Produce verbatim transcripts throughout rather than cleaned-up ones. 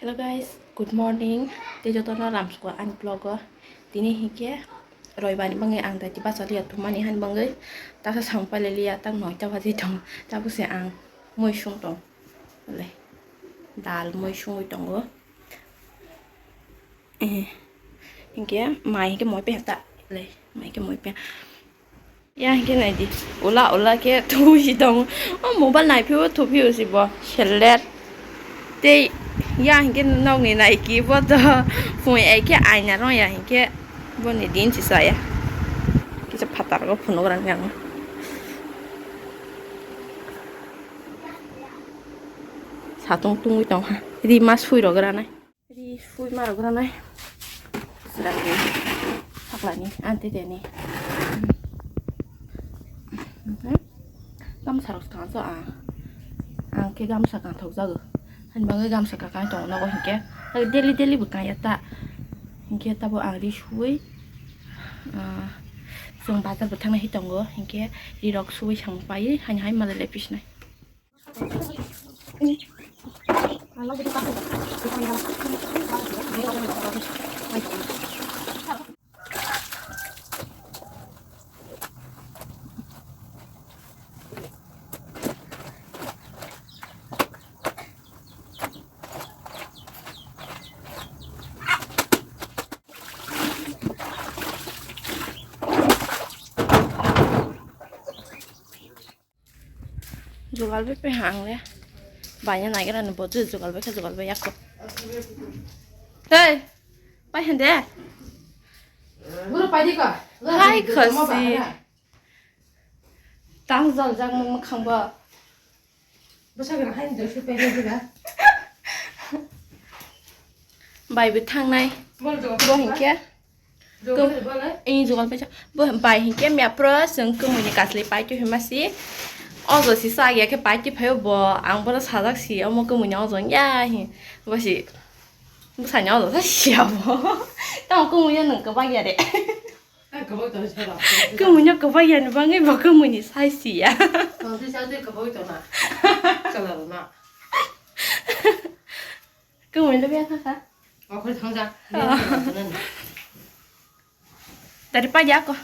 Hello guys, good morning. Tei jotono lamsuko ani vlog o. Tini hinkhe roibani bangwi ang daiti bachaliya tumani hani bangwi taksa samung pailaliya, tak noita baji tongo. Tabukse ang mui sung tong. Le, dal mui sungwi tongo. Eh, hinkhe mai hinkhe moi peha ta. Le, mai hinkhe moi peha. Ya hinkhe naidi, ula ula khe thuwi si tongo. O mobile naiphio thuphio si bo, seller. Tei ya hinkhe nokni naiki bo to phung ai khe aina rong ya hinkhe boni din si saya. Kisa phatar go phunuk rang yang. Satung tungwi tong ha. Ri ma sui rok ranai. Ri sui ma rok ranai. Srangni saklani anti teni. Gamsa rok swkang so ang. Ang khe gamsa kang thok jago. Hani bagwi gamsa kakang tong nogo hinkhe. Daily daily bo kang ya ta. Hinkhe tabo ang ri sui. Ah, chwng bazar bo thangna hi tongo. Hinkhe ri rok sui sang pai. Hani hai malai le pisnai. Jugal bai pai hang le. Banya nai gara ni boju jugal bai kha jugal bai yakko. Hey, pai hande. Guru pai di ka. Hai khasi. Tang jol jak mung khang ba. Bwsa gara hai do su pai di ka. Bai bi thang nai. Bol do. Bo hinkhe. Tum-, eh, jugal paisa. Bo, bai hinkhe mia pro chwng kwmwini kaslwi pai twi hima si. Ojo si sa ya khe pai twi phaio bo, ang bono sajak si, omo kwmwini ojo ya hi. Bo si, bwsani ojo sa si ya bo. Tamo kwmwino nwng kwbak ya de. Kwmwino kwbak ya ni bangwi bo kwmwini sai si ya. Kwmwino biya kha kha. Okhor thangja. Tadi pa jako.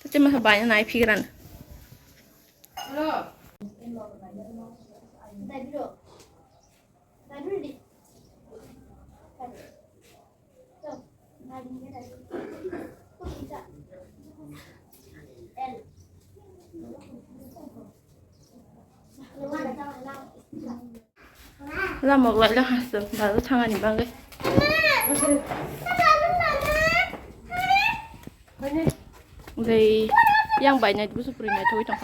Tadi masa banyak naik pikiran. Lamok lai lo hasung, bazar thangani bagwi. Bai, yang bai nai busu puri nai thoi tong.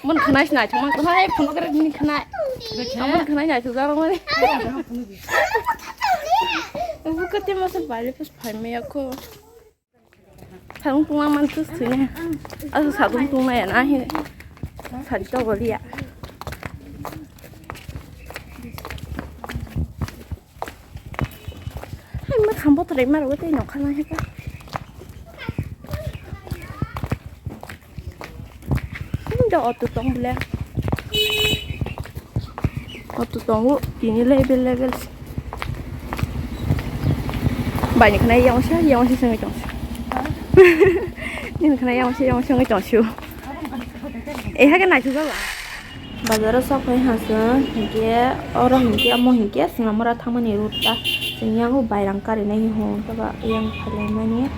Mun khnai sinai thong mang, hai phone kare ni khnai. Mun khnai nai thok jaro mani. Buka te masa bai le pas phai me yakho. Sadung tungna man tus thune. Asu sadung tungna ya na he. Sari to goliya. Hai ma khambo trai mar wate no khala he ka. Ini da auto tong bole. Auto tongo, tini level level. Bai ni khna yang sa, yang sa sengwi tong. Ni khna yang sa, yang sengwi tong su. Eh, ha ke nai su ba. Bazar o sok phai ha se, hinkhe oro hinkhe amo hinkhe Singamura thangmani road ta. Sing yang o bairang kari nai ho, ta ba yang phalai mani.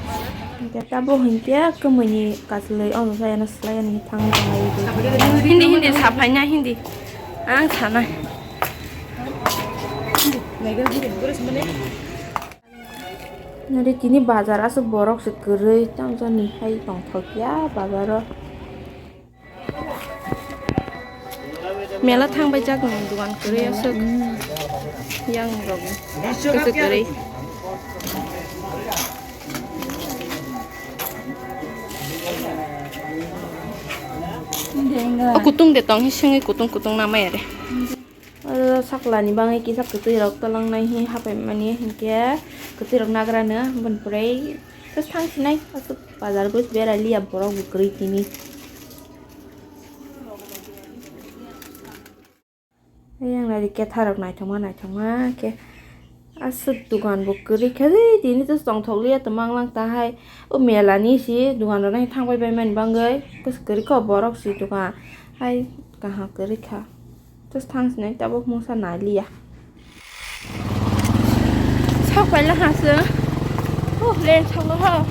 Hinkhe tabo hinkhe kwmwini kaslwi, o saya no slai ani thang thang. Hindi, hindi, saphai na hindi. Ang sana. Nari tini bazar aswk borok se kwrwi, tamo jani hai tongthokya bazar o. Mela thang bai jak ni dugan kwrwi aswk. Yang rok kwrwi. O kutung de tong hi sengwi kutung kutung namai are. Oro saklani bagwi kisa kwtwi rok tolong nai hi hapai mani hinkhe kwtwi rok nagra no boni pore just thang sinai aswk bazar bo berai liya borok bo kwrwi tini. Yang nai kethar rok naithokma naithokma khe Aswk dukan bo kwrwi kha, tini to tongthok liya, to manglang ta hai. O mela ni si dukan rok nai thang bai bai mani bagwi, bwswk kwrwi kha borok si dukan hai, kaham kwrwi kha. Just thang sinai tabuk mungsa nai liya. Sok paila ha se. Oh, leng sok no ho.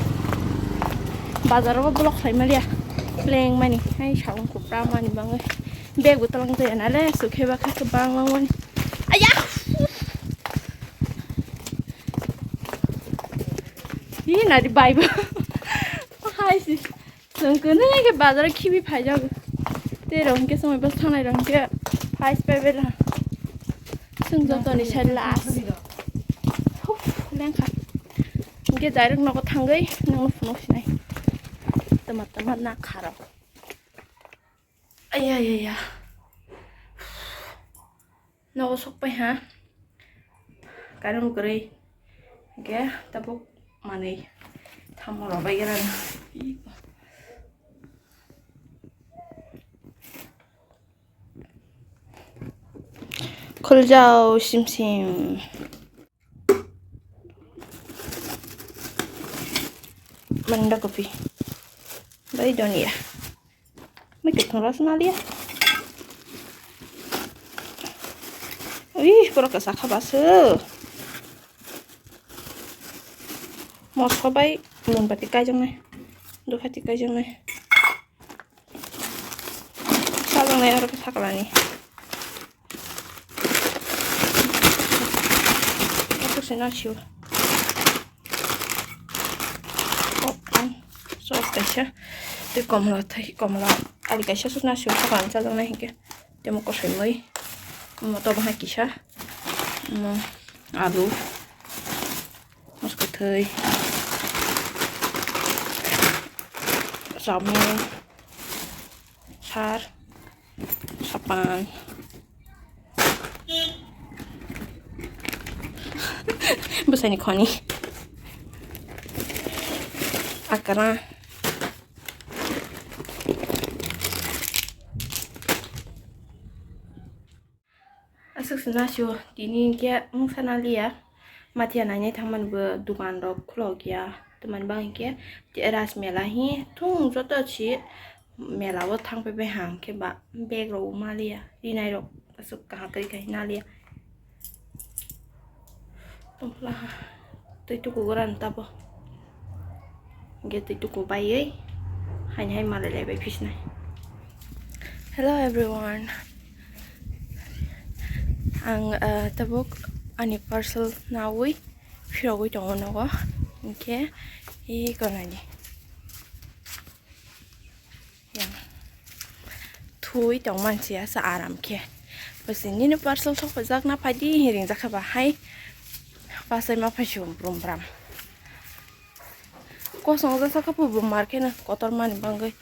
Bazar o block khai ma liya. Leng mani. Hai saung kupra mani bangwi. Bag bo talang jaya na le, sukhe ba kha bang bang mani. Aya. Ih, nari bai bo. Hai si. Chwng kwnwi khe bazar o khibi phaijago. Tei rok hinkhe chwng bai thangnai rok hinkhe phai se pai bai la. Chwng jotoni sai last. Huf, lengkha. Hinkhe direct nogo thangwi nangno phunuk sinai. Tama tama na kharok. Ayayaya. Nogo sokpai ha. Kairung kwrwi. Hinkhe tabuk manwi tamo rwbai gra na. Khuljao sim sim. Banda kopi. Bai donia. Mai kwthwng rw swnaliya. Ui, borok kwchak kha baso. Moso bai munbati kaijaknai, duphati kaijaknai. Chajaknai oro khe saklani. Aswk se nasio. Sauce kaisa, tei komla thai, komla ali kaisa swk nasio, saklani chajaknai hinkhe. Tei omo kosoimoi, omo tobo hai kisa, omo alu, moskwthwi, chamung, sar, sapan, bwsaini khani, akra. Aswk se nasio tini hinkhe mungsa naliya, mathiya nainai thangmani bo dukan rok khulok ya, tamni bagwi hinkhe Raj mela hi thung joto si mela o thang pai bai ha hinkhe ba bag rok bo maliya, rinai rok aswk kaham kwrwi kha naliya. Tongphla ha. Twi tuku gorani tabo. Hinkhe twi tuku baiwi haini hai malai lai bai phisnai. Hello everyone. Ang, ah, tabuk ani parcel nawi phirogwi tongo nogo. Hinkhe eko naidi. Yang. Thui tong mansi asa aram khe. Bwswk nini parcel thok pajak na phaidi hiring jakha ba hai. Pasai ma phai sum brum bram. Kosong jasa kha phu bumar khe na kotor mani bangwi.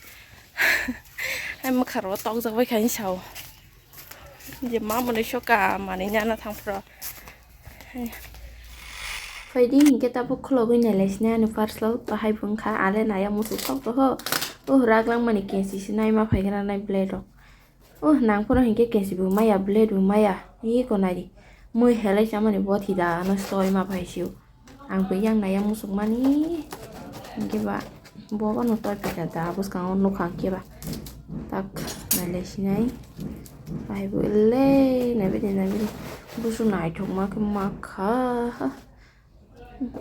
Hai mwkharo tok jak bai kha sao. Je ma mwnwi soka manwi nyana thang phro. Phaidi hinkhe tabuk khulogwi nailai sinai ani parcel, bahai bo wngkha ale naya muchuk tok toho. Oh, rak langmani kensi se naima phaigra nai blade rok. Oh, nang phano hinkhe kensi bo maya, blade bo maya. Eko naidi. Mui helai chamani bo thida no soi ma phai sio. Ang bo yang naya muchuk mani. Hinkhe ba bo bono toi phaikha da bwskango nukha hinkhe ba. Tak nailai sinai. Bahai bo le naibidi naibidi. Busu naithokma khe makha.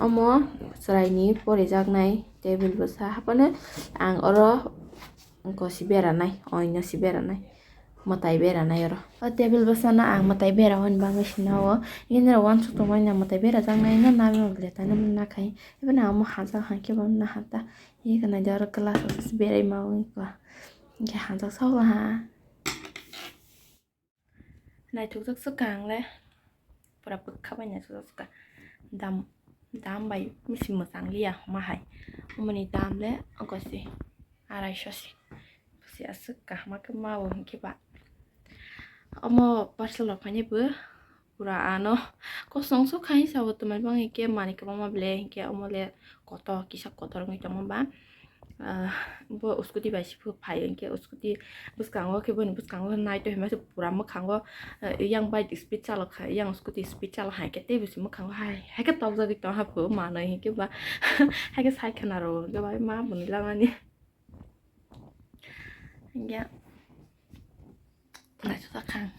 Omo chwraini porijaknai table bwsa haphano ang oro wngkha si beranai, oino si beranai, mwtai beranai oro. O table bwsano ang mwtai bera hwnba wngwi sina o, nini rok uansuk tongmani na mwtai berajaknai no nangwi rw le tani nakhai, ebo no omo hajak hai khe bo no nahata, eko naidi oro glass rok se berai ma wngkha, hinkhe hajak sa olo ha. Naithokjak swkang le, pura bwkha bai naithokjak swkang. Dam, dam bai misi mwchang liya homa hai. Omoni dam le okosi araisho se. Bwswi aswk kaham khe ma o hinkhe ba. Omo parcel rok phainai bo pura ano kosong sok khai sa o twmani bangwi khe manwi kwbangma ble hinkhe omo le kotor kisa kotor wngwi tongma ba. Ah, bo scooty bai se phai hwnkhe scooty bwskango khe boni bwskango nai to hima se pura mwkhango, ah, yang bike speed chalok kha, yang scooty speed chalok hai khe tei bo se mwkhango hai, hai khe tokjagwi tong ha phu manwi hinkhe ba hai khe sai khna rw hinkhe ba ma buni lamani hinkhe naithotok kha ang.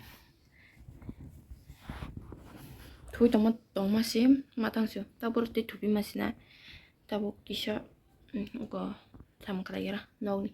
Thui tongma tongma se matang se tabuk tei thupi ma sina tabuk kisa, mm, go samung khlai gra nokni.